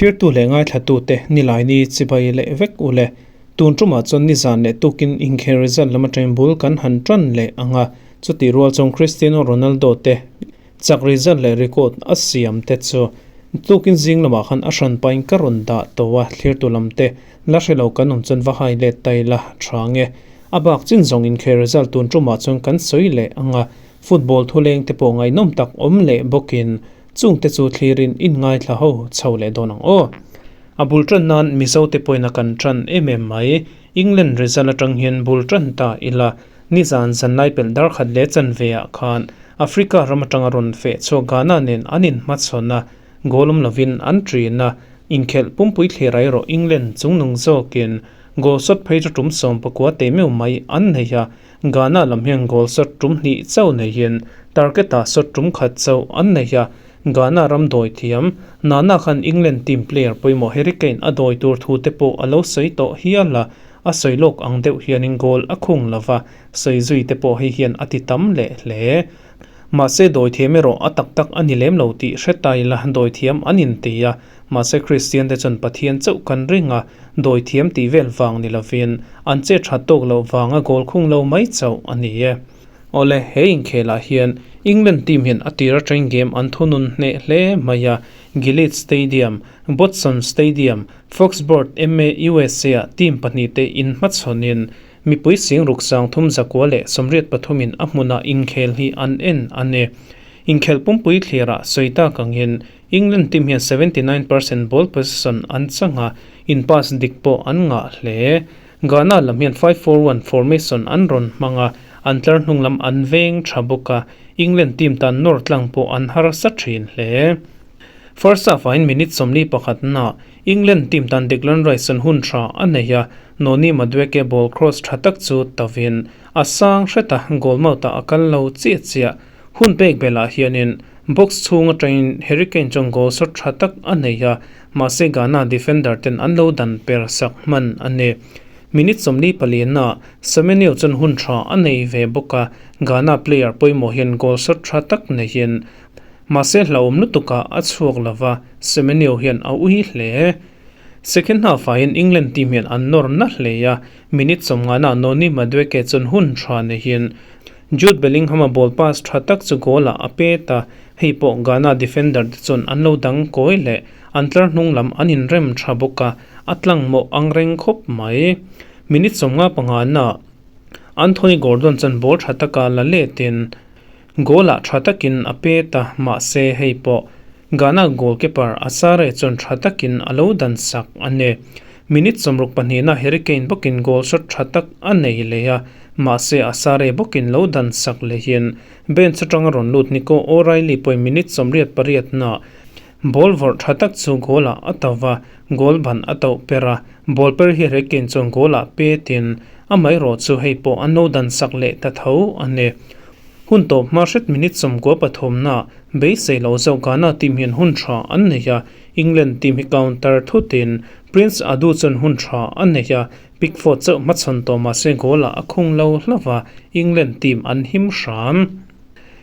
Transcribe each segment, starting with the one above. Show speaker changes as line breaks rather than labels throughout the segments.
Thlirtu leh ngaithlatute Nilaini chibai leh vek u le. Tun tumah chuan nizan leh tukin inkhel result lam atangin bul kan han tan leh ang a, chutih rual chuan Cristiano Ronaldo te chak result leh record a siam te chu tukin zing lamah khan a hran pahin ka rawn dah tawh a, thlirtu lam te la hre lo kan awm chuan va hai let ta ila tha nge. A bak chin zawng inkhel result tun tumah chuan kan sawi leh ang a, football thuleng te pawh ngaihnawm tak awm leh bawkin Chungte chu thlirin in ngaithla ho chho leh dawn ang aw. A bul tan nan Mizo te pawhin a kan tan em em mai. England result atang hian bul tan ta ila, nizan zanlai pelh dar khat leh chanve ah khan Africa ram atanga rawn feh chhuak Ghana nen an inhmachhawn a, goal awm lovin an ṭin a, inkhelh pumpui thlir erawh England chungnung zawkin goal shot phei chu tum 19 teh meuh mai an nei a, Ghana lam hian goal shot tum hnih chauh neihin target-ah shot tum khat chauh an nei a, Ghana ram dawi thiam Nana khan England team player pawimawh Harry Kane a dawi tur thu te pawh a lo sawi tawh hial a, a sawi lawk ang deuh hianin goal a khung lo va, sawi zui te pawh hei hian a ti tam leh hle. Mahse dawi thiam erawh a tak tak a ni lem lo tih hre ta ila dawi thiam an inti a, Mahse Kristian te chuan Pathian chauh kan ring a, dawi thiam tih vel vang ni lovin an che that tawk loh vanga goal khung lo mai chauh a ni e. Awle, he inkhelah hian England team hian a tir atangin game an thunun hneh hle mai a, Gillette Stadium, Botson Stadium, Foxborough MA USA ah team pahnih te inhmachhawnin mipui sing ruk sang thum zakua leh sawmriat pathumin a hmunah inkhel hi an en a ni. Inkhelh pumpui thlirah sawi tak angin England team hian 79% ball possession an chang a, in pass dik pawh an ngah hle. Ghana lam hian 5-4-1 formation an rawn hmang a, an tlar hnung lam an veng tha bawk a, England team tan nawr tlang pawh an harsa thin hle. First half ah in minute 41 na England team tan Declan Rice an hun tha a nei a, Noni Madueke ball cross tha tak chu tavin a sang hret a, goal mouth ah a kal lo chiah chiah. Hun pek belah hianin box chhung atangin Harry Kane chuan goal shot tha tak a nei a, mahse Ghana defender ten an lo dan per sak hman a ni. Minute 44 ah Semenyo chuan hun tha a nei ve bawk a, Ghana player pawimawh hian goal shot tha tak neihin mahse hlauhawm lutukah a chhuak lova, Semenyo hian a ui hle. Second half ah hian England team hian an nawr na hle a, minute 50 ah Noni Madueke chuan hun tha neihin Jude Bellingham-a ball pass tha tak chu goal-ah a pet a, hei pawh Ghana defender te chuan an lo dang kawi leh an tlar hnung lam an inrem tha bawk a, a tlang mawh ang reng khawp mai. Minute 55 ah Anthony Gordon chuan ball tha taka la letin goal-ah tha takin a pet a, mahse hei pawh Ghana goalkeeper Asare chuan tha takin a lo dan sak a ni. Minute 62 ah Harry Kane bawkin goal shot tha tak a nei leh a, mahse Asare bawkin lo dan sak lehin bench atanga rawn lut Nico O'Reilly pawhin minute 88 nah ball vawrh tha tak chu goal ah a to va, goal ban a toh per a, ball per hi Harry Kane chuan goal ah petin amaherawh chu hei pawh an lo dan sak leh ta tho a ni. Hun tawp hma hret minute 93 nah beisei lo zawk Ghana team hian hun tha an nei a, England team hi counter thutin Prince Adu chuan hun tha a nei a, Pickford chauh hmachhawn tawh mahse goal ah a khung lo hlauh a, England team an him hram.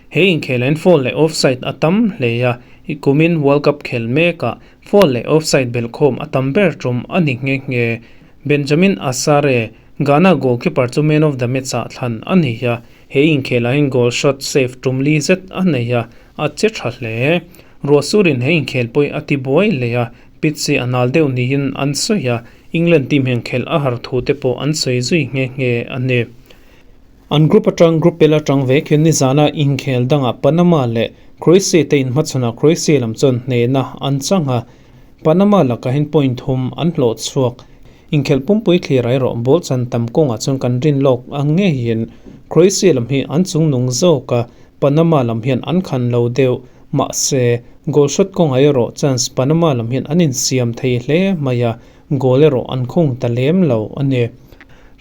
He inkhel-in foul leh offside a tam hle a, i kumin World Cup khel mekah foul leh offside belhkhawm a tam ber tum a ni nghe nghe. Benjamin Asare, Ghana goalkeeper chu man of the match ah thlan a ni a, he inkhelah hian goal shot save tum li zet a nei a, a che tha hle. Ruahsurin he inkhel pawih a ti buai hle a, pitch hi a nal deuh niin an sawi a, England team hian khelh a har thu te pawh an sawi zui nghe nghe a ni. An group atang group pel atang vek hian nizana inkhel dangah Panama leh Croatia te inhmachhawnah Croatia lam chuan hnehna an chang a, Panama lakah hian point thum an hlawh chhuak. Inkhelh pumpui thlir erawh ball chan tam kawngah chuan kan rin lawk ang ngeiin Croatia lam hi an chungnung zawk a, Panama lam hian an khan lo deuh. Mahse, goal shot kawngah erawh chance Panama lam hian an insiam thei hle mai a, goal erawh an khung ta lem lo a ni.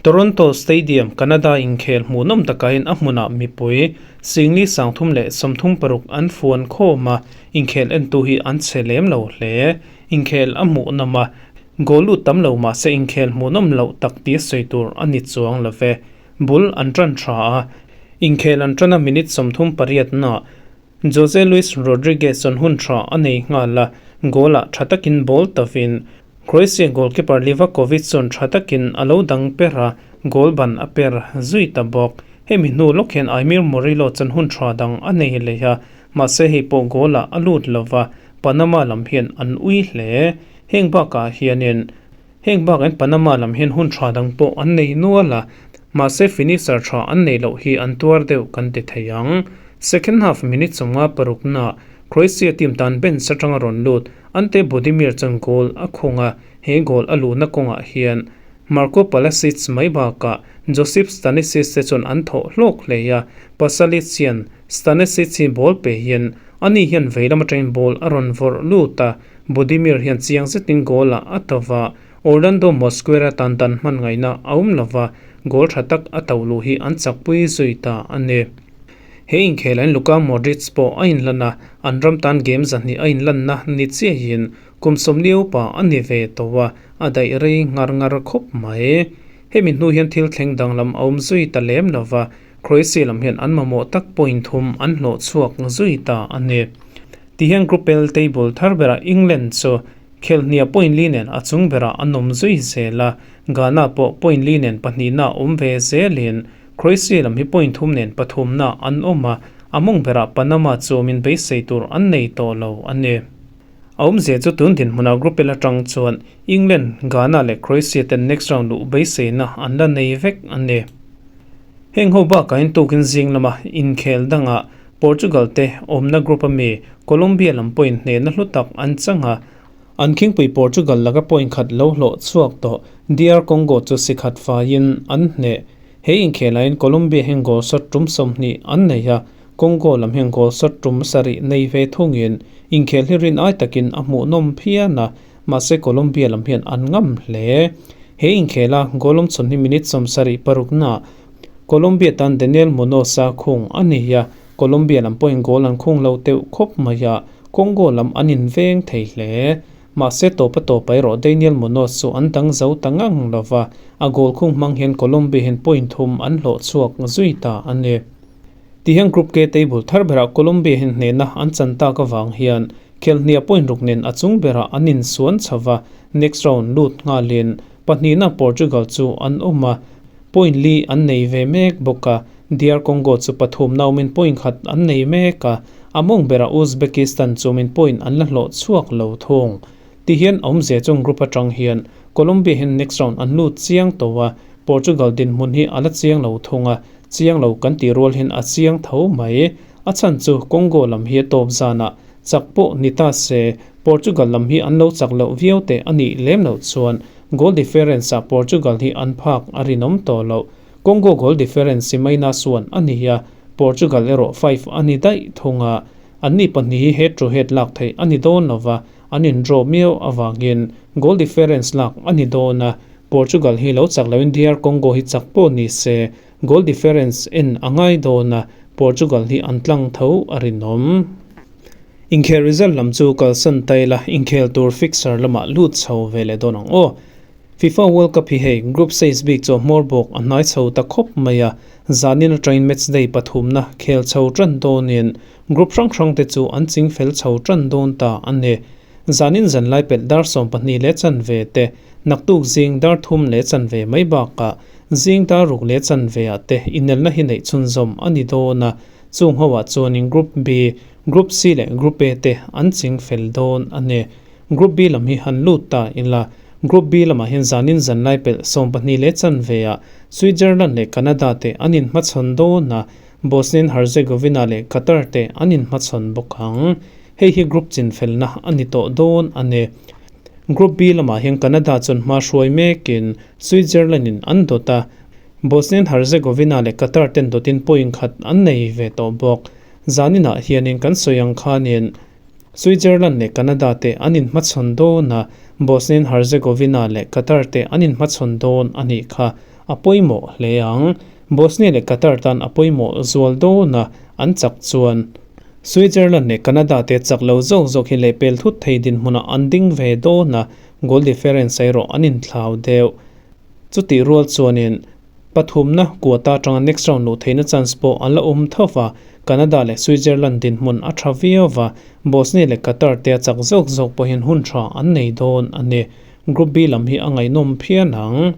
Toronto Stadium, Canada inkhel hmuhnawm takain a hmunah mipui Singli 336 an fuan khawm a, inkhel entu hi an chhe lem lo hle. Inkhel a hmuhnawm a, goal lut tam lo mahse inkhel hmuhnawm loh tak tia sawi tur a ni chuang lo ve. Bul an tan tha a, inkhel an tan a minute 38 na Jose Luis Rodriguez chuan hun tha a nei nghal a, Goal-ah tha takin ball tavin Croatia goalkeeper Livakovic chuan tha takin a lo dang per a, goal ban a per zui ta bawk. Hemi hnu lawk hian Aimir Murillo chuan hun tha dang a nei leh a, mahse hei pawh goal-ah a lut lova, Panama lam hian an ui hle. Heng bakah hianin Heng bakah Panama lam hian hun tha dang pawh an nei nual a, mahse finisher tha an neih loh hi an tuar deuh kan ti thei ang. Second half minute chunga parukna Croatia team tan bench atanga rawn lut Ante Budimir chuan goal a khung a, he goal a luhna kawngah hian Marko Palasic mai bakah Josip Stanisic te chuan an thawh hlawk hle a, Pasalic hian Stanisic hi ball pe hian ani hian veilam atangin ball a rawn vawrh lut a, Budimir hian chiang zetin goal ah a to va, Orlando Mosquera tan dan hman ngaihna a awm lo va, goal tha tak a to luh hi an chakpui zui ta a ni. He inkhelain Luka Modric pawh a inlan a, an ram tan game zahnih a inlanna ni chiahin kum sawmliau pa a ni ve tawh a, a daih rei ngar ngar khawp mai. Hemi hnu hian thil thleng danglam a awm zui ta lem lo va, Croatia lam hian an mamawh tak point thum an hlawh chhuak zui ta a ni. Tihian Group L table thar berah England chu khelhnia point li nen a chung berah an awm zui zel a, Ghana pawh point li nen pahnihna awm ve zelin Croatia lam hi point thum nen pathumna an awm a, a mawng berah Panama chu awmin beisei tur an nei tawh lo a ni. A awmzia chu tun dinhmunah Group L atang chuan England, Ghana leh Croatia ten next round luh beiseina an la nei vek a ni. Heng ho bakah hian tukin zing lama inkhel dangah Portugal te awmna group a mi Colombia lam pawhin hnehna hlu tak an chang a, an khingpui Portugal laka point khat lo hlawh chhuak tawh DR Congo chu si khat faiin an hneh. He inkhelahin Colombia hian goal shot tum 20 an nei a, Congo lam hian goal shot tum sarih nei ve thungin inkhel hi rin ai takin a hmuhnawm phian a, mahse Colombia lam hian an ngam hle. He inkhela goal awm chhun hi minute 76 na Colombia tan Daniel Munoz-a khung a ni a, Colombia lam pawhin goal an khung lo teuh khawp mai a, Congo lam an inveng thei hle. Mahse tawpa tawpa erawh Daniel Munoz chu an dang zo ta ngang lo va, a goal khung hmang hian Colombia hian point thum an hlawh chhuak zui ta a ni. Tihian Group K table thar berah Colombia hian hnehna an chan tak avang hian khelhnia point ruk nen a chung berah an insuan chho va, next round lut nghalin pahnihna Portugal chu an awm a, Point li an nei ve mek bawk a, DR Congo chu pathum naumin point khat an nei mek a, a mawng berah Uzbekistan chumin point an la hlawh chhuak lo thung. Tihian awmzia chung group atang hian Colombia hian next round an lut chiang tawh a, Portugal dinhmun hi a la chiang lo thung a, chiang lo kan tih rual hian a chiang tho mai. A chhan chu Congo lam hi a tawp zanah chak pawh ni ta se, Portugal lam hi an lo chak loh viau teh a nih lem loh chuan goal difference ah Portugal hi an phak a rinawm tawh loh. Congo goal difference hi minus one a ni a, Portugal erawh five a ni daih thung a. Anni pahnih hi head to head lak theih a ni dawn lo va, an in draw miau avangin goal difference lak a ni dawn a, Portugal hi lo chak loin DR Congo hi chak pawh ni se goal difference en a ngai dawn a, Portugal hi an tlang tho a rinawm. Inkhel result lam chu kalsan ta ila, inkhel tur fixture lamah lut chho ve leh dawn ang aw. FIFA World Cup hi hei group stage bik chu hmawr bawk a hnai chho ta khawp mai a, zanin atangin match day pathumna khel chho tan dawnin group hrang hrang te chu an ching fel chho tan dawn ta a ni. Zanin zan lai pelh dar 12 leh chanve te, naktuk zing dar 3 leh chanve mai bakah zing dar 6 leh chanve ah te inelna hi neih chhunzawm a ni dawn a, chung hoah chuanin Group B, Group C leh Group A te an ching fel dawn a ni. Group B lam hi han lut ta ila, Group B lamah hian zanin zan lai pelh 12 leh chanve ah Switzerland leh Canada te an inhmachhawn dawn a, Bosnia and Herzegovina leh Qatar te an inhmachhawn bawk ang. Hei hi group chin felna a ni tawh dawn a ni. Group B lamah hian Canada chuan hma hruai mekin Switzerland in an dawt a, Bosnia and Herzegovina leh Qatar ten dawtin point khat an nei ve tawh bawk. Zaninah hianin kan sawi ang khanin Switzerland leh Canada te an inhmachhawn dawn a, Bosnia and Herzegovina leh Qatar te an inhmachhawn dawn a nih kha a pawimawh hle ang. Bosnia leh Qatar tan a pawimawh zual dawn a, an chak chuan Switzerland leh Canada te chak lo zawk zawk hi lehpel thut thei dinhmunah an ding ve dawn a, goal difference erawh an inthlau deuh. Chutih rual chuanin. Pathumna quota atanga next round luh theihna chance pawh a la awm tho va, Canada leh Switzerland dinhmun a tha viau va, Bosnia leh Qatar te a chak zawk zawk pawhin hun tha an nei dawn a ni. Group B lam hi a ngaihnawm phian ang.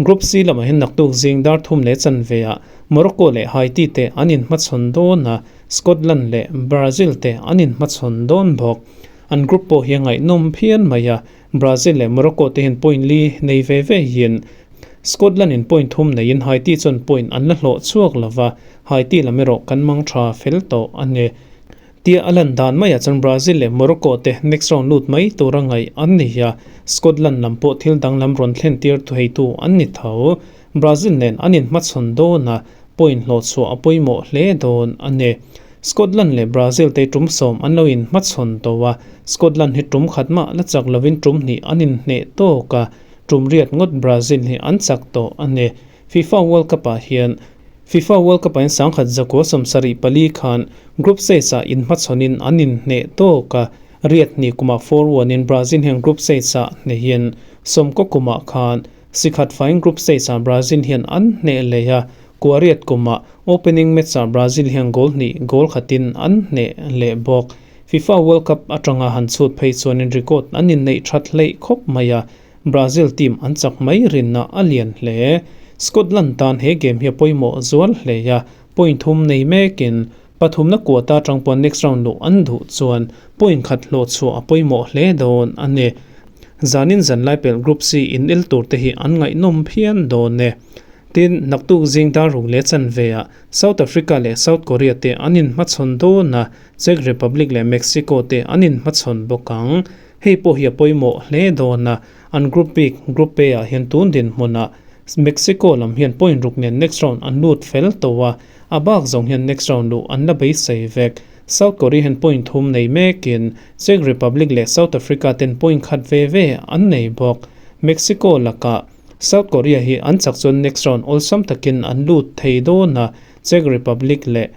Group C lamah hian naktuk zing dar thum leh chanve ah Morocco leh Haiti te an inhmachhawn dawn a, Scotland leh Brazil te an inhmachhawn dawn bawk. An group pawh hi a ngaihnawm phian mai a, Brazil leh Morocco te hian point li nei ve ve hian Scotland in point thum neiin Haiti chuan point an la hlawh chhuak lo va, Haiti lam erawh kan mang tha fel tawh a ni. Tia a lan dan maiah chuan Brazil leh Morocco te next round lut mai tura ngaih an ni a, Scotland lam pawh thil danglam rawn thlen tir theitu an ni tho. Brazil nen an inhmachhawn dawn a, point hlawh chhuah a pawimawh hle dawn a ni. Scotland leh Brazil te tum sawm an lo inhmachhawn tawh a, Scotland hi tum khat mah la chak lovin tum hnih an inhneh tawk a, tum riat ngawt Brazil hi an chak tawh a ni. FIFA World Cup ah hian FIFA World Cup ah hian sangkhat zakua 74 khan group stage ah inhmachhawnin an inhneh tawk a, riat hnih kumah 4-1 in Brazil hian group stage ah hnehin sawmkaw kumah khan Sikhat faiin group stage ah Brazil hian an hneh leh a, Kuariat kumah opening match ah Brazil hian goal hnih goal khatin an hneh leh bawk. FIFA World Cup atanga han chhut phei chuanin record an inneih that hleih khawp mai a, Brazil team an chak mai rinna a lian hle. Scotland tan he game hi a pawimawh zual hle a, point thum nei mekin pathumna quota atang pawh next round luh an duh chuan point khat hlawh chhuah a pawimawh hle dawn a ni. Zanin zanlai pelh Group C in el tur te hi an ngaihnawm phian dawn e. Tin, naktuk zing dar ruk leh chanve ah South Africa leh South Korea te an inhmachhawn dawn a, Czech Republic leh Mexico te an inhmachhawn bawk ang. Hei pawh hi a pawimawh hle dawn a, an group bik Group A ah hian tun dinhmunah Mexico lam hian point ruk nen next round an lut fel tawh a, a bak zawng hian next round luh an la beisei vek. South Korea hian point thum nei mekin Czech Republic leh South Africa ten point khat ve ve an nei bawk. Mexico lakah South Korea hi an chak chuan next round awlsam takin an lut thei dawn a, Czech Republic leh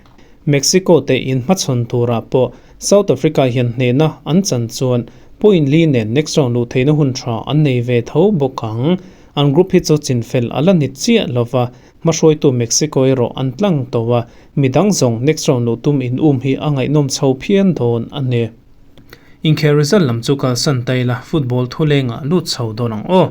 Mexico te inhmachhawn turah pawh South Africa hian hnehna an chan chuan point li nen next round luh theihna hun tha an nei ve tho bawk ang. An group hi chu chinfel a la ni chiah lova, hmahruaitu Mexico erawh an tlang tawh a, midang zawng next round luh tum in um hi a ngaihnawm chho phian dawn a ni. Inkhel result lam chu kalsan ta ila, football thulengah lut chho dawn ang aw.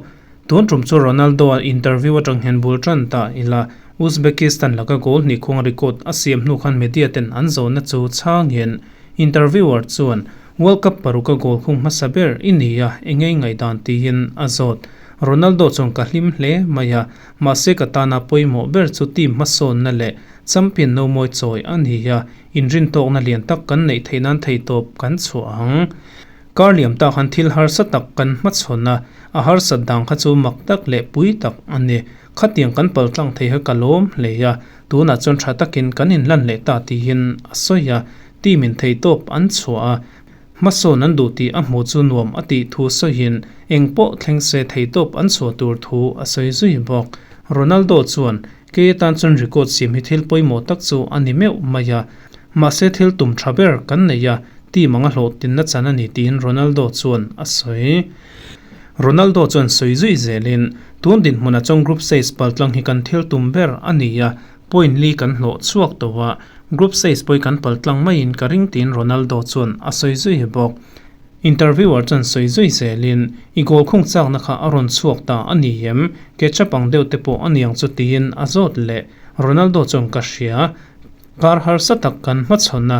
Tun tum chu Ronaldo-a interview atang hian bul tan ta ila, Uzbekistan laka goal hnih khuang record a siam hnu khan media ten an zawhna chu chhangin interviewer chuan World Cup paruka goal khung hmasa ber i ni a, engei ngaihdan tiin a zawt. Ronaldo chuan ka hlim hle mai a, mahse ka tana pawimawh ber chu team hmasawnna leh champion no mawi chawi a ni a, inrintawkna lian tak kan neih theih nan theihtawp kan chhuah ang. Kar liam tak han thil harsa tak kan hmachhawn a, a harsat dang kha chu mak tak leh pui tak a ni. Khatiang kan pal tlang thei kha ka lawm hle a, tunah chuan tha takin kan inhlan leh ta tiin a sawi a, team in theihtawp an chhuah a, hmasawn an duh tih a hmuh chu nuam a tih thu sawiin eng pawh thleng se theihtawp an chhuah tur thu a sawi zui bawk. Ronaldo chuan, Kei atan chuan record siam hi thil pawimawh tak chu a ni meuh mai a, mahse thil tum tha ber kan nei a, Team anga hlawhtlinna chan a ni tiin Ronaldo chuan a sawi. Ronaldo chuan sawi zui zelin, Tun dinhmunah chuan group stage paltlang hi kan thil tum ber a ni a, point li kan hlawh chhuak tawh a, group stage pawh hi kan paltlang maiin ka ring tiin Ronaldo chuan a sawi zui bawk. Interviewer chuan sawi zui zelin, I goal khung chakna kha a rawn chhuak ta a ni em? Ketchup ang deuh te pawh a niang chu tiin a zawt leh. Ronaldo chuan ka hria, kar harsa tak kan hmachhawn a,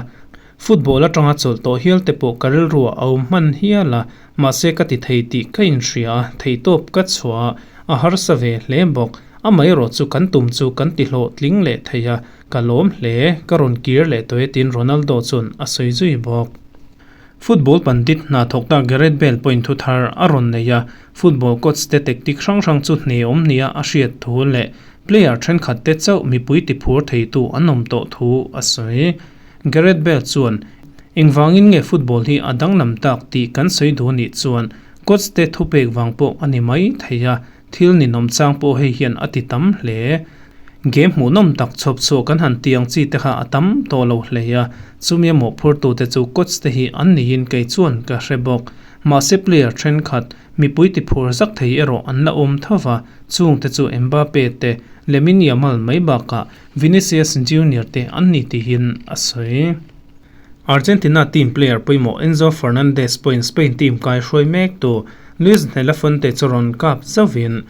Football atanga chawlh tawh hial te pawh ka rilruah a awm hman hial a, mahse ka ti thei tih ka inhria a, theihtawp ka chhuah a, a harsa ve hle bawk. Amaherawh chu kan tum chu kan ti hlawhtling leh thei a, ka lawm hle, ka rawn kir leh tawh e tiin Ronaldo chuan a sawi zui bawk. Football pandit hna thawk ta Gareth Bale pawhin thu thar a rawn nei a, football coach te tactic hrang hrang chu hne awm nia a hriat thu leh player thenkhat te chauh mipui tiphur theitu an awm tawh thu a sawi. Gareth Bale chuan, Engvangin nge football hi a danglam tak tih kan sawi duh anih chuan coach te thupek vang pawh a ni mai thei a, thil ninawm chang pawh hei hian a ti tam hle. Game hmuhnawm tak chhawp chhuah kan han tih ang chi te kha a tam tawh lo hle a, chumi a mawhphurtu te chu coach te hi an niin kei chuan ka hre bawk. Mahse player thenkhat. Mipui tiphur zak thei erawh an la awm tho va, chungte chu Mbappe te, Lamine Yamal mai bakah Vinicius Junior te an ni tihin a sawi. Argentina team player pawimawh Enzo Fernandez pawhin Spain team kaihruai mek tu Luis de la Fuente chu rawn kap zauhin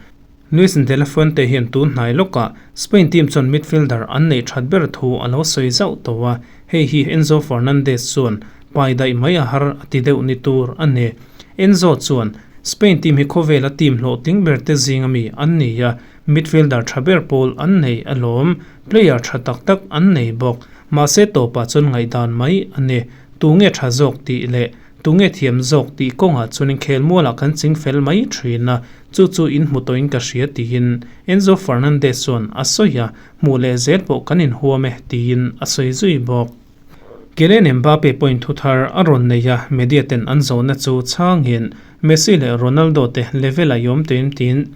Luis de la Fuente hian tun hnai lawkah Spain team chuan midfielder an neih that ber thu a lo sawi zauh tawh a, hei hi Enzo Fernandez chuan pai daih mai a har a ti deuh ni tur a ni. Enzo chuan Spain team hi khawvela team hlawhtling ber te zinga mi an ni a, Midfielder tha ber pawl an nei alawm, player tha tak tak an nei bawk. Mahse tawpah chuan ngaihdan mai a ni. Tunge tha zawk tih leh tunge thiam zawk tih kawngah chuan inkhel mualah kan ching fel mai thin a, chu chu in hmu tawhin ka hria tiin Enzo Fernandez chuan a sawi a, hmuh leh zel pawh kan inhuam e tiin a sawi zui bawk. Kylian Mbappe pawhin thu thar a rawn nei a, media ten an zawhna chu chhangin Messi leh Ronaldo te level-ah i awm tawh em tiin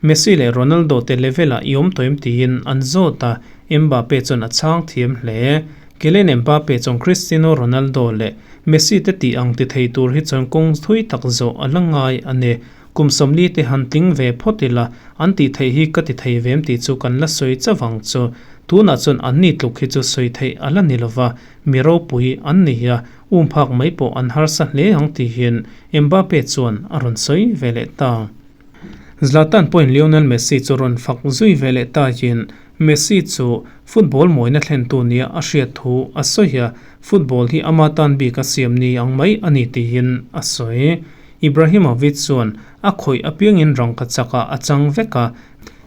Messi leh Ronaldo te level-ah i awm tawh em tiin an zawt a, Mbappe chuan a chhang thiam hle. Kylian Mbappe chuan Cristiano Ronaldo leh Messi te tih ang ti thei tur hi chuan kawng thui tak zawh a la ngai a ni. Kum 40 te han tling ve phawt ila, an tih theih hi ka ti thei vem tih chu kan la sawi chauh ang chu. Tunah chuan anni tluk hi chu sawi theih a la ni lova, mi ropui an ni a, um phak mai pawh an harsa hle ang tihin Mbappe chuan a rawn sawi ve leh ta. Zlatan pawhin Lionel Messi chu rawn fak zui ve leh tahin Messi chu football mawina thlentu nia a hriat thu a sawi a, football hi ama tan bik a siam ni ang mai a ni tiin a sawi. Ibrahimovic chuan a khawih apiangin rangka chakah a chang vek a,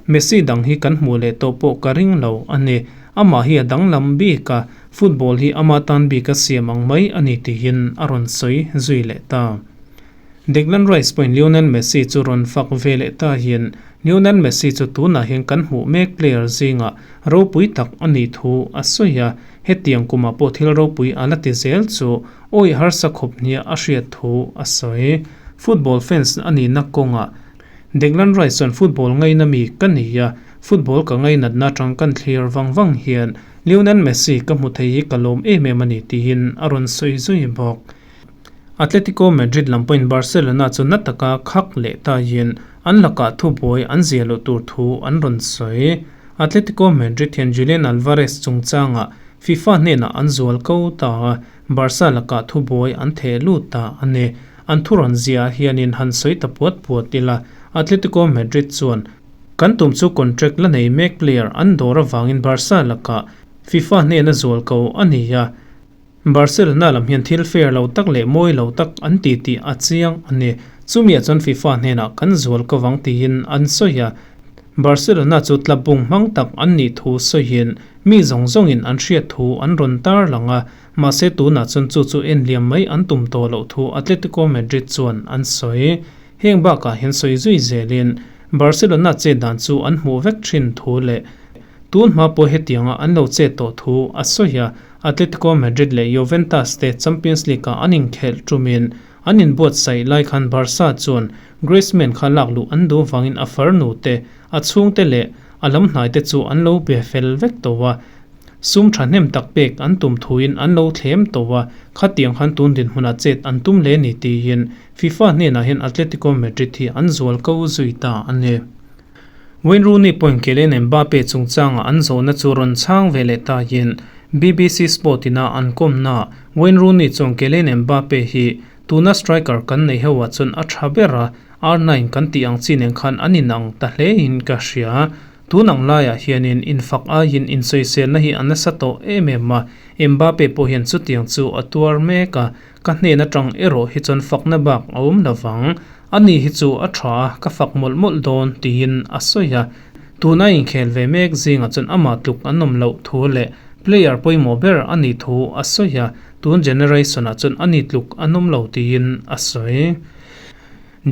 Messi dang hi kan hmuh leh tawh pawh ka ring lo a ni. Amah hi a danglam bik a, football hi ama tan bik a siam ang mai a ni tiin a rawn sawi zui leh ta. Declan Rice pawhin Lionel Messi chu rawn fak ve leh ta hian Lionel Messi chu tunah hian kan hmuh mek player zingah ropui tak a nih thu a sawi a, hetiang kumah pawh thil ropui a la ti zel chu awih harsa khawp hniah a hriat thu a sawi. Football fans a nihna kawngah Declan Rice chuan football ngaina mi ka ni a, football ka ngainatna atang kan thlir vang vang hian Lionel Messi ka hmu thei hi ka lawm em em a ni tiin a rawn sawi zui bawk. Atletico Madrid lam pawhin Barcelona chu na taka khak leh taiin an lakah thubuai an zia loh tur thu an rawn sawi. Atletico Madrid hian Julian Alvarez chungchangah FIFA hnenah an zual ko ta a, Barca lakah thubuai an theh lut ta a ni. An thu rawn ziaah hianin han sawi ta puat puat ila, Atletico Madrid chuan kan tum chu contract la nei mek player an dawr avangin Barca lakah FIFA hnena zual ko a ni a, Barcelona lam hian thil fair lo tak leh mawi lo tak an ti tih a chiang a ni. Chumiah chuan FIFA hnenah kan zual ko vang tiin an sawi a. Barcelona chu tlabung hmang tak an nih thu sawiin mi zawng zawngin an hriat thu an rawn tar lang a. Mahse tunah chuan chu chu en liam mai an tum tawh loh thu Atletico Madrid chuan an sawi. Heng bakah hian sawi zui zelin Barcelona chet dan chu an hmuh vek thin thu leh tun hma pawh hetianga an lo chet tawh thu a sawi a. Atletico Madrid leh Juventus te Champions League-ah an inkhelh ṭumin an inbuatsaih lai khan Barca chuan Griezmann kha lak luh an duh vangin a farnu te, a chhungte leh a lam hnaite chu an lo be fel vek tawh a. Sum ṭhahnem tak pek an tum thuin an lo thlem tawh a, khatiang khan tun dinhmunah chet an tum hle ni tiin FIFA hnenah hian Atletico Madrid hi an zual ko zui ta a ni. Wayne Rooney pawhin Kylian Mbappe chungchanga an zawhna chu rawn chhang ve leh tahin BBC Sport ina an kawmna Wayne Rooney chuan Kylian Mbappe hi tuna striker kan nei ho ah chuan a tha ber a, R9 kan tih ang chi nen khan an inang ta hle in ka hria. Tun ang laiah hianin infak aiin insawiselna hi a nasa tawh em em a, Mbappe pawh hian chutiang chu a tuar mek a, Ka hnen atang erawh hi chuan fakna bak a awm lo vang. Ani hi chu a tha a, ka fak mawlh mawlh dawn tiin a sawi a. Tuna inkhel ve mek zingah chuan amah tluk an awm loh thu leh player pawimawh ber a nih thu a sawi a, tun generation ah chuan ani tluk an awm lo tiin a sawi.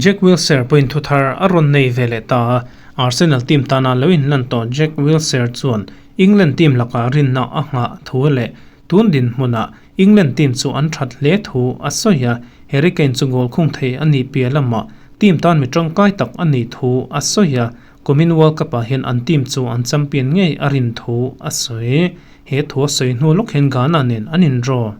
Jack Wilshere pawhin thu thar a rawn nei ve leh ta a, Arsenal team tana lo inlan tawh Jack Wilshere chuan England team lakah rinna a nghah thu leh tun dinhmunah England team chu an that hle thu a sawi a, Harry Kane chu goal khung thei a nih piah lamah team tan mi tangkai tak a nih thu a sawi a, kumin World Cup ah hian an team chu an champion ngei a rin thu a sawi. He thu a sawi hnu lawk hian Ghana nen an in draw.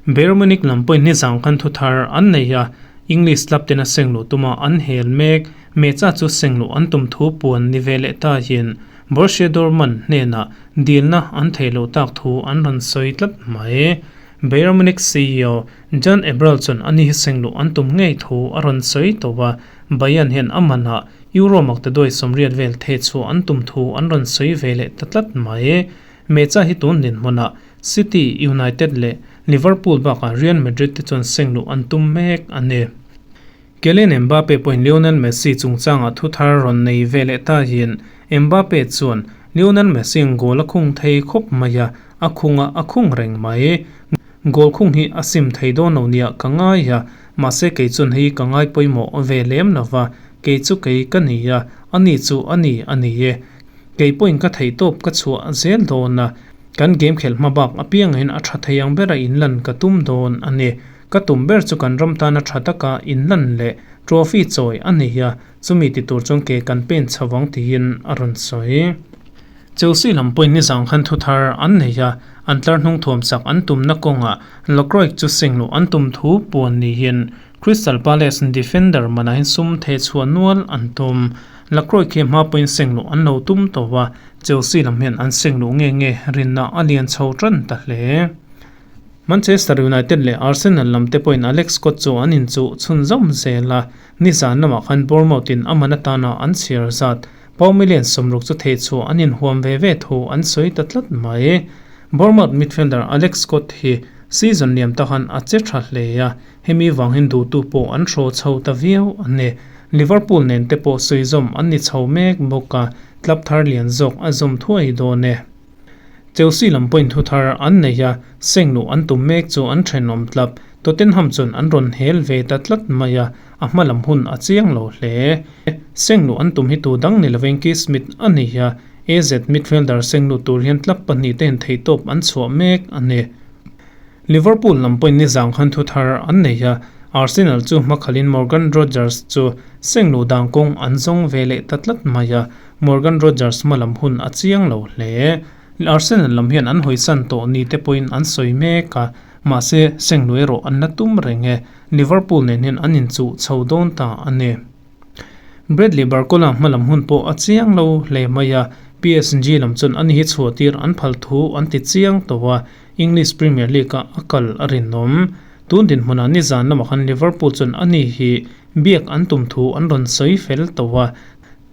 Bayern Munich lam pawhin nizang khan thu thar an nei a, English club tena seng luh tuma an hel mek. Mecha chu seng luh an tum thu puan ni ve leh ta hian Borussia Dortmund hnenah dilna an theih loh tak thu an rawn sawi tlat mai. Bayern Munich CEO Jan Eberl chuan ani hi seng luh an tum ngei thu a rawn sawi tawh a, Bayern hian a manah Euro maktaduai 80 vel theh chhuah an tum thu an rawn sawi ve leh ta tlat mai. Mecha hi tun dinhmunah City, United leh Liverpool bakah Real Madrid te chuan seng luh an tum mek a ni. Kylian Mbappe pawhin Lionel Messi chungchangah thu thar rawn nei ve leh ta hian Mbappe chuan Lionel Messi ang goal a khung thei khawp mai a, a khunga a khung reng mai. Goal khung hi a sim thei dawn lo nia ka ngai a, mahse kei chuan hei ka ngai pawimawh ve lem lo va, kei chu kei ka ni a, ani chu ani a ni e. Kei pawhin ka theihtawp ka chhuah zel dawn a, kan game khelh hma bak apiangin a tha thei ang bera inlan ka tum dawn a ni. Ka tum ber chu kan ram tana tha taka inlan leh trophy chawi a nei a, chumi ti tur chuan ke kan pen chho ang tiin a rawn sawi. Chelsea lam pawhin nizang khan thu thar an nei a, an tlar hnung thuam chak an tumna kawngah Lacroix chu seng luh an tum thu puan niin Crystal Palace defender manahin sum theh chhuah nual an tum. Lacroix khi hma pawhin seng luh an lo tum tawh a, Chelsea lam hian an seng luh nge nge rinna a lian chho tan ta hle. Manchester United leh Arsenal lam te pawhin Alex Scott chu an inchuh chhunzawm zel a, nizan lamah khan Bournemouth in a man atana an chhiar zat pound million 60 chu theih chhuah an inhuam ve ve thu an sawi ta tlat mai. Bournemouth midfielder Alex Scott hi season liam ta khan a che tha hle a, hemi vang hian duhtu pawh an hraw chho ta viau a ni. Liverpool nen te pawh sawi zawm an ni chho mek bawk a, club thar lian zawk a zawm thuai dawn e. Chelsea lam pawhin thu thar an nei a, seng luh an tum mek chu an thenawm tlap. Tottenham chuan an rawn hel ve ta tlat mai a, a hma lam hun a chiang lo hle. Seng luh an tum hi tu dang ni lovin Keith Smith a ni a, AZ midfielder seng luh tur hian tlap pahnih te in theihtawp an chhuah mek a ni. Liverpool lam pawhin nizang khan thu thar an nei a, Arsenal chu hmakhalin Morgan Rogers chu seng luh dan kawng an zawng ve leh ta tlat mai a, Morgan Rogers hma lam hun a chiang lo hle. Arsenal lam hian an hawisan tawh ni te pawhin an sawi mek a, mahse seng luh erawh an la tum reng e. Liverpool nen hian an inchuh chho dawn ta a ni. Bradley Barcola hma lam hun pawh a chiang lo hle mai a, PSG lam chuan ani hi chhuah tir an phal thu an ti chiang tawh a, English Premier League-ah a kal a rinawm. Tun dinhmunah nizan lamah khan Liverpool chuan ani hi biak an tum thu an rawn sawi fel tawh a,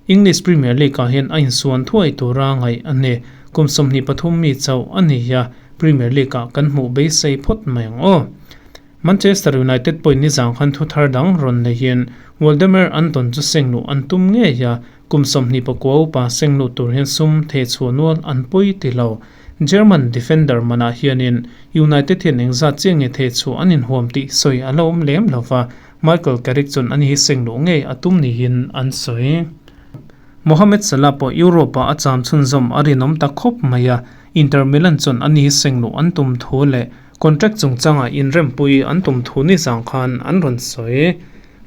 English Premier League-ah hian a insuan thuai tura ngaih a ni. Kum 23 mi chauh a ni a, Premier League-ah kan hmuh beisei phawt mai ang aw. Manchester United pawhin nizang khan thu thar dang rawn neihin Waldemar Anton chu seng luh an tum ngei a, kum 29 upa seng luh tur hian sum theh chhuah nual an pawi ti lo. German defender manah hianin United hian engzat chiah nge theh chhuah an inhuam tih sawi a la awm lem lo va, Michael Carrick chuan ani hi seng luh ngei a tum niin an sawi. Mohamed Salah pawh Europe-ah a cham chhunzawm a rinawm ta khawp mai a, Inter Milan chuan ani hi seng luh an tum thu leh contract chungchangah inrempui an tum thu nizang khan an rawn sawi.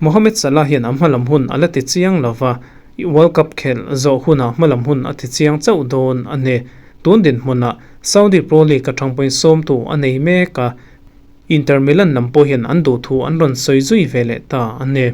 Mohamed Salah hian a hmalam hun a la ti chiang lo va, World Cup khelh zawh hunah hmalam hun a ti chiang chauh dawn a ni. Tun dinhmunah Saudi Pro League atang pawhin sawmtu a nei mek a, Inter Milan lam pawh hian an duh thu an rawn sawi zui ve leh ta a ni.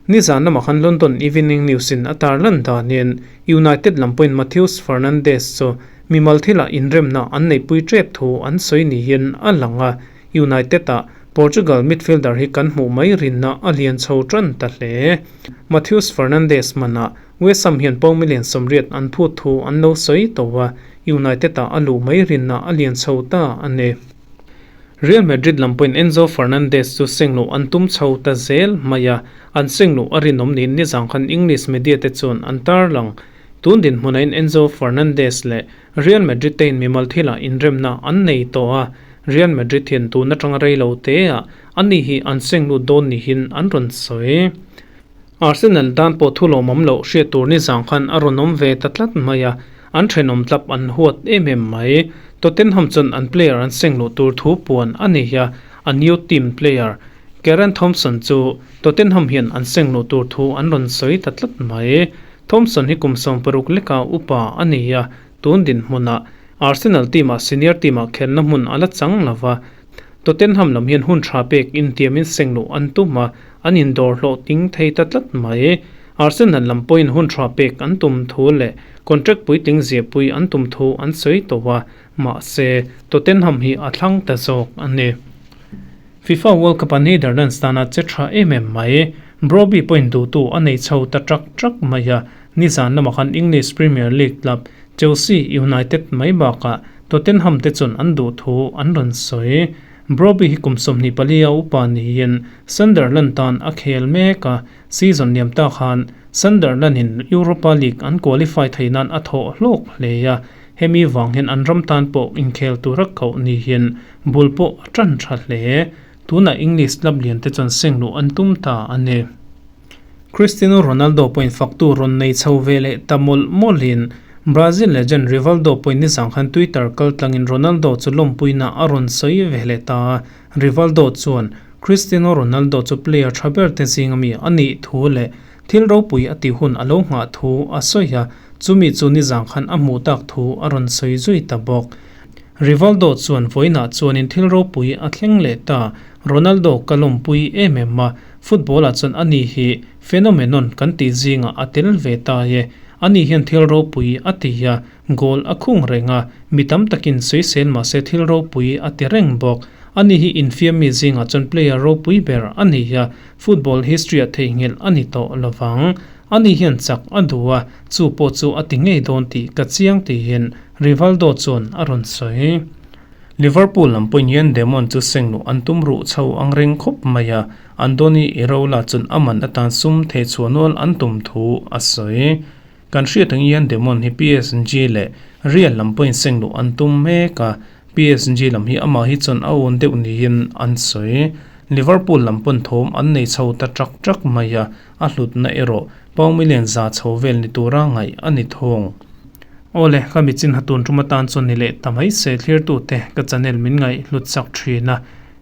Nizan lamah khan London Evening News in a tarlan danin United lam pawhin Matheus Fernandes chu mimal thilah inremna an neihpui tep thu an sawi niin a lang a, United ah Portugal midfielder hi kan hmuh mai rinna a lian chho tan ta hle. Matheus Fernandes manah West Ham hian pound million 80 an phut thu an lo sawi tawh a, United ah a luh mai rinna a lian chho ta a ni. Real Madrid lam pawhin Enzo Fernandez chu seng luh an tum chho ta zel mai a, an seng luh a rinawm niin nizang khan English media te chuan an tarlang. Tun dinhmunain Enzo Fernandez leh Real Madrid te in mimal thilah inremna an nei tawh a, Real Madrid hian tun atanga rei lo te ah ani hi an seng lut dawn nihin an rawn sawi. Arsenal dan pawh thu lawmawm loh hriat tur nizang khan a rawn awm ve ta tlat mai a, an thenawm tlap an huat em em mai. Tottenham chuan an player an seng luh tur thu puan a ni a, a new team player Karen Thompson chu Tottenham hian an seng luh tur thu an rawn sawi ta tlat mai. Thompson hi kum 60 leka upa a ni a, tun dinhmunah Arsenal team ah senior team ah khelna hmun a la chang lo va, Tottenham lam hian hun tha pek intiamin seng luh an tum a, an indawr hlawhtling thei ta tlat mai. Arsenal lam pawhin hun tha pek an tum thu leh contract puitling ziahpui an tum thu an sawi tawh a, mahse Tottenham hi a thlang ta zawk a ni. FIFA World Cup-a Netherlands tana che tha em em mai. Brobbey pawhin duhtu a nei chho ta trak trak mai a, nizan lamah khan English Premier League club Chelsea, United mai bakah Tottenham te chuan an duh thu an rawn sawi. Brobbey hi kum 24 a upa niin Sunderland tan a khel mek a, season liam ta khan Sunderland in Europa League an qualify theih nan a thawh hlawk hle a, hemi vang hian an ram tan pawh inkhel tura koh ni hian bul pawh a tan tha hle. Tunah English club lian te chuan seng luh an tum ta a ni. Cristiano Ronaldo pawhin faktu rawn nei chho ve leh ta mawlh mawlhin Brazil legend Rivaldo pawhin nizang khan Twitter kal tlangin Ronaldo chu lawmpuina a rawn sawi ve leh ta a. Rivaldo chuan Cristiano Ronaldo chu player tha ber te zinga mi a nih thu leh thil ropui a tih hun a lo nghah thu a sawi a, chumi chu nizang khan a hmuh tak thu a rawn sawi zui ta bawk. Rivaldo chuan vawiinah chuanin thil ropui a thleng leh ta, Ronaldo ka lawmpui em em a, football-ah chuan ani hi phenomenon kan tih zingah a tel ve ta e. Ani hian thil ropui a ti a, goal a khung reng a, mi tam takin sawisel mah se thil ropui a ti reng bawk. Ani hi infiammi zingah chuan player ropui ber a ni a, football history-ah theihnghilh a ni tawh lovang. Ani hian chak a duh a, chu pawh chu a ti ngei dawn tih ka chiang tiin Rivaldo chuan a rawn sawi. Liverpool lam pawhin hian Demon chu seng luh an tum ruh chho ang reng khawp mai a, Andoni Iraola chuan a man atan sum thei chhuah nual an tum thu a sawi. Kan hriat ang hian Demon hi PSG leh Real lam pawhin seng luh an tum mek a, PSG lam hi amah hi chuan a awn deuh niin an sawi. Liverpool lam pawn thawm an nei chho ta ṭak ṭak mai a, a hlutna erawh pau million za chho vel ni tura ngaih a ni thung. Awle, ka michin ha tun tum atan chuan ni leh ta mai se thlirtute ka channel min ngaih hlut chak thin a,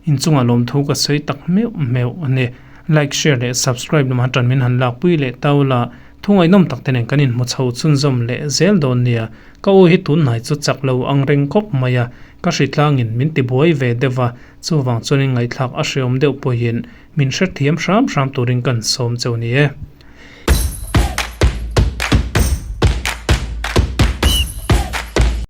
inchungah lawmthu ka sawi tak meuh meuh a ni. Like, share leh subscribe lamah tan min han lakpui leh tau la, thu ngaihnawm tak te nen kan inhmu chho chhunzawm leh zel dawn nia. Ka u hi tunhnai chu chak lo ang reng khawp mai a, ka hritlangin min tibuai ve deuh a, chuvang chuanin ngaihthlak a hreawm deuh pawhin min hrethiam hram hram turin kan sawm cheu ni e.